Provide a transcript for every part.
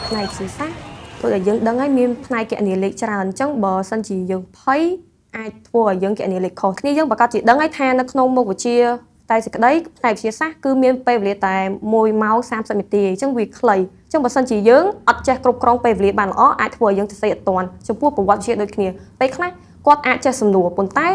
ផ្នែកវិទ្យាសាស្ត្រទោះតែយើងដឹងហើយមានផ្នែកគណនាលេខច្រើនអញ្ចឹងបើសិនជាយើងភ័យអាចធ្វើឲ្យយើងគណនាលេខខុសគ្នាយើងប្រកាសជាដឹងហើយថានៅក្នុងមុខវិជ្ជាតែសេចក្តីផ្នែកវិទ្យាសាស្ត្រគឺមានពេលវេលាតែ1ម៉ោង30នាទីអញ្ចឹងវាខ្លីអញ្ចឹងបើសិនជាយើងអត់ចេះគ្រប់គ្រងពេលវេលាបានល្អអាចធ្វើឲ្យយើងសរសេរអត់ទាន់ចំពោះប្រវត្តិវិទ្យាដូចគ្នាពេលខ្លះគាត់អាចចេះសំណួរប៉ុន្តែ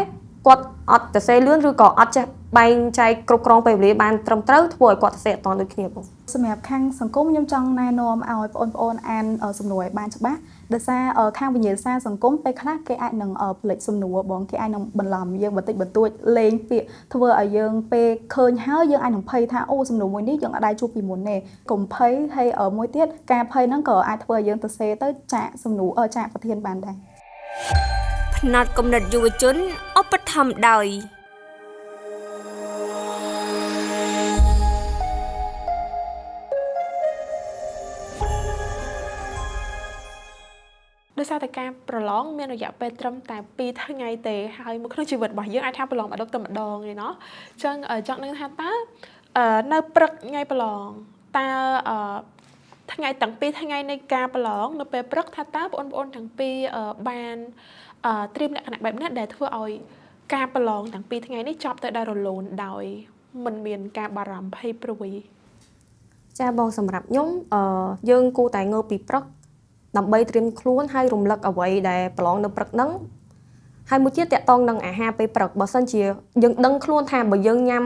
គាត់អត់សរសេរលឿនឬក៏អត់ចេះបែងចែកគ្រប់គ្រងពេលវេលាបានត្រឹមត្រូវធ្វើឲ្យគាត់សរសេរអត់ទាន់ដូចគ្នាបង សម្រាប់ខាងសង្គមខ្ញុំចង់ណែនាំឲ្យបងប្អូនអានសំណួរឲ្យបានច្បាស់ដោយសារខាងវិញ្ញាសាសង្គមពេលខ្លះគេអាចនឹងផលិតសំណួរបងគេអាចនឹងបន្លំយើងបន្តិចបន្តួចលេងពាក្យធ្វើឲ្យយើងពេលឃើញហើយយើងអាចនឹងភ័យថាអូសំណួរមួយនេះយើងអត់ដែរជួបពីមុនទេកុំភ័យហើយមួយទៀតការភ័យហ្នឹងក៏អាចធ្វើឲ្យយើងទៅសេទៅចាក់សំណួរចាក់ប្រធានបានដែរ ផ្នត់គំនិតយុវជនឧបត្ថម្ភដោយ ដោយសារតែការប្រឡងមានរយៈពេលត្រឹមតែ2ថ្ងៃទេហើយមកក្នុងជីវិតរបស់យើងអាចថាប្រឡងម្ដងតែម្ដងឯណោះអញ្ចឹងចង់ដឹងថាតើនៅព្រឹកថ្ងៃប្រឡងតើថ្ងៃទាំងពីរថ្ងៃនៃការប្រឡងនៅពេលព្រឹកថាតើបងប្អូនទាំងពីរបានត្រៀមលក្ខណៈបែបណាដែលធ្វើឲ្យការប្រឡងទាំងពីរថ្ងៃនេះចប់ទៅដោយរលូនដោយមិនមានការបារម្ភភ័យព្រួយ ចាបងសម្រាប់ខ្ញុំយើងគួរតែងើបពីព្រឹកដើម្បីត្រៀមខ្លួនហើយរំលឹកអ្វីដែលប្រឡងនៅព្រឹកហ្នឹងហើយមួយទៀតតកតងនឹងអាហារពេលព្រឹកបើសិនជាយើងដឹងខ្លួនថាបើយើងញ៉ាំ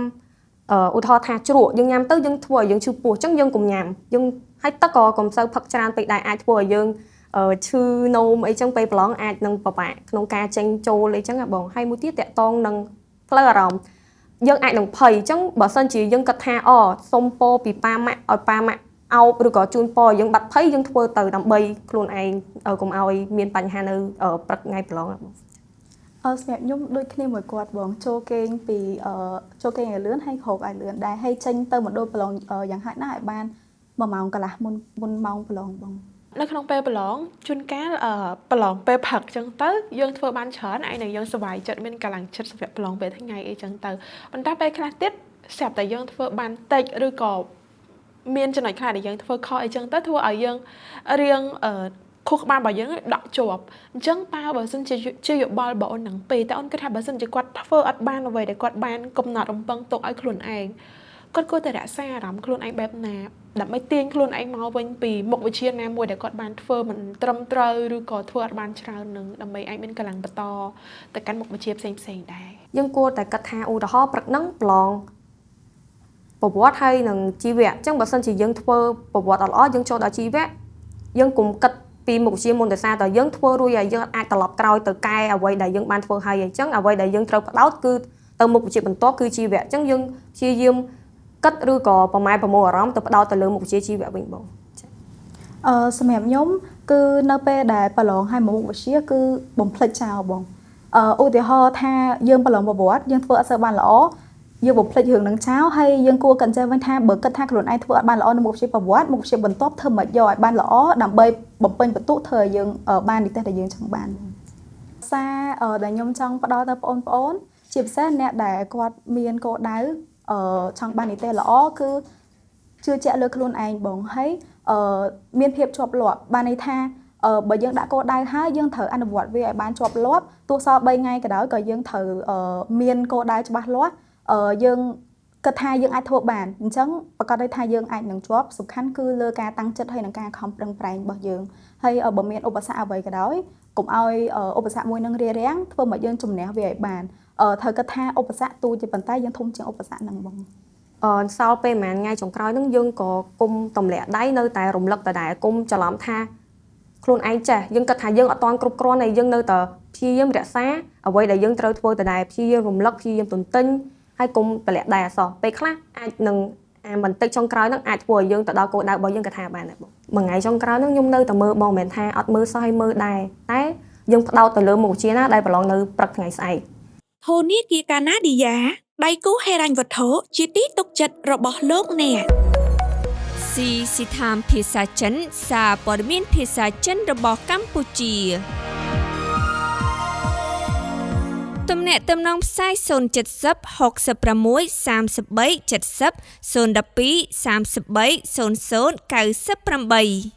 ឧទាហរណ៍ថាជ្រក់យើងញ៉ាំទៅយើងធ្វើឲ្យយើងឈឺពោះអញ្ចឹងយើងកុំញ៉ាំយើងហើយទឹកក៏កុំសូវផឹកច្រើនពេកដែរអាចធ្វើឲ្យយើងឈឺនោមអីចឹងពេលប្រឡងអាចនឹងពិបាកក្នុងការចេញចូលអីចឹងបងហើយមួយទៀតតកតងនឹងផ្លូវអារម្មណ៍យើងអាចនឹងភ័យអញ្ចឹងបើសិនជាយើងគិតថាអូសុំពោពីប៉ាម៉ាក់ឲ្យប៉ាម៉ាក់អោបឬក៏ជូនពរយើងបាត់ភ័យយើងធ្វើទៅដើម្បីខ្លួនឯងកុំឲ្យមានបញ្ហានៅព្រឹកថ្ងៃប្រឡងបង សម្រាប់ខ្ញុំដូចគ្នាមួយគាត់បងចូលគេងពីចូលគេងឲ្យលឿនហើយក្រោកឲ្យលឿនដែរហើយចេញទៅមណ្ឌលប្រឡងយ៉ាងហោចណាស់ឲ្យបាន1ម៉ោងកន្លះមុនម៉ោងប្រឡងបង នៅក្នុងពេលប្រឡងជួនកាលប្រឡងពេលព្រឹកចឹងទៅយើងធ្វើបានច្រើនឯងនឹងយើងសប្បាយចិត្តមានកម្លាំងចិត្តសម្រាប់ប្រឡងពេលថ្ងៃអីចឹងទៅប៉ុន្តែពេលខ្លះទៀតស្រាប់តែយើងធ្វើបានតិចឬក៏មានចំណុចខ្លះដែលយើងធ្វើខុសអីចឹងទៅធ្វើឲ្យយើងរៀងខួរក្បាលរបស់យើងដក់ជាប់អញ្ចឹងតើបើសិនជាយោបល់របស់អូននឹងពេលតើអូនគិតថាបើសិនជាគាត់ធ្វើអត់បានអ្វីដែលគាត់បានកំណត់រំពឹងទុកឲ្យខ្លួនឯងគាត់គួរតែរក្សាអារម្មណ៍ខ្លួនឯងបែបណាដើម្បីទាញខ្លួនឯងមកវិញពីមុខវិជ្ជាណាមួយដែលគាត់បានធ្វើមិនត្រឹមត្រូវឬក៏ធ្វើអត់បានច្រើននឹងដើម្បីអាចមានកម្លាំងបន្តទៅកាន់មុខវិជ្ជាផ្សេងៗដែរ យើងគួរតែគិតថាឧទាហរណ៍ព្រឹកហ្នឹងប្រឡងប្រវត្តិហើយនឹងជីវៈអញ្ចឹងបើសិនជាយើងធ្វើប្រវត្តិអត់ល្អយើងចូលដល់ជីវៈយើងកុំគិតពីមុខវិជ្ជាមុនដោយសារតែយើងធ្វើរួចហើយយើងអាចត្រឡប់ក្រោយទៅកែអ្វីដែលយើងបានធ្វើហើយអញ្ចឹងអ្វីដែលយើងត្រូវផ្ដោតគឺទៅមុខវិជ្ជាបន្ទាប់គឺជីវៈអញ្ចឹងយើងព្យាយាមគិតឬក៏ប្រម៉ែប្រមូលអារម្មណ៍ទៅផ្ដោតទៅលើមុខវិជ្ជាជីវៈវិញបង សម្រាប់ខ្ញុំគឺនៅពេលដែលប្រឡងហើយមុខវិជ្ជាគឺបំភ្លេចចោលបងឧទាហរណ៍ថាយើងប្រឡងប្រវត្តិយើងធ្វើអត់សូវបានល្អយើងបំភ្លេចរឿងនឹងចោលហើយយើងគួរគិតចេះវិញថាបើគិតថាខ្លួនឯងធ្វើអត់បានល្អនៅមុខវិជ្ជាប្រវត្តិមុខវិជ្ជាបន្ទាប់ធ្វើមិនយកឲ្យបានល្អដើម្បីបំពេញបន្ទុកធ្វើឲ្យយើងបាននិទ្ទេសដែលយើងចង់បានសារដែលខ្ញុំចង់ផ្ដល់ទៅបងប្អូនជាពិសេសអ្នកដែលគាត់មានគោលដៅចង់បាននិទ្ទេសល្អគឺជឿជាក់លើខ្លួនឯងបងហើយមានភាពជាប់លាប់បានន័យថាបើយើងដាក់គោលដៅហើយយើងត្រូវអនុវត្តវាឲ្យបានជាប់លាប់ទោះសល់3ថ្ងៃក៏ដោយក៏យើងត្រូវមានគោលដៅច្បាស់លាស់យើងគិតថាយើងអាចធ្វើបានអញ្ចឹងប្រកាសថាយើងអាចនឹងជាប់សំខាន់គឺលើការតាំងចិត្តហើយនិងការខំប្រឹងប្រែងរបស់យើងហើយបើមានឧបសគ្គអ្វីក៏ដោយកុំឲ្យឧបសគ្គមួយនឹងរារាំងធ្វើមកយើងជំនះវាឲ្យបានត្រូវគិតថាឧបសគ្គទូជាប៉ុន្តែយើងធំជាងឧបសគ្គហ្នឹងបង សល់ពេលប្រហែលថ្ងៃចុងក្រោយហ្នឹងយើងក៏គុំទម្លាក់ដៃនៅតែរំលឹកដដែលគុំច្រឡំថាខ្លួនឯងចេះយើងគិតថាយើងអត់ទាន់គ្រប់គ្រាន់ហើយយើងនៅតែព្យាយាមរក្សាអ្វីដែលយើងត្រូវធ្វើដដែលព្យាយាមរំលឹកព្យាយាមទន្ទិញហើយគុំទម្លាក់ដៃអសោះពេលខ្លះអាចនឹងអាបន្តិចចុងក្រោយហ្នឹងអាចធ្វើឲ្យយើងទៅដល់គោលដៅរបស់យើងក៏ថាបានដែរបងមួយថ្ងៃចុងក្រោយហ្នឹងខ្ញុំនៅតែមើលបងមិនមែនថាអត់មើលសោះឲ្យមើលដែរតែយើងផ្ដោតទៅលើមុខវិជ្ជាណាដែលប្រឡងនៅព្រឹកថ្ងៃស្អែក ធនាគារកាណាឌីយ៉ាដៃគូហិរញ្ញវត្ថុជាទីទុកចិត្តរបស់លោកអ្នក ស៊ីស៊ីថាមភាសាចិនសារព័ត៌មានភាសាចិនរបស់កម្ពុជាទំនាក់ទំនងផ្សាយ070 66 33 70 012 33 00 98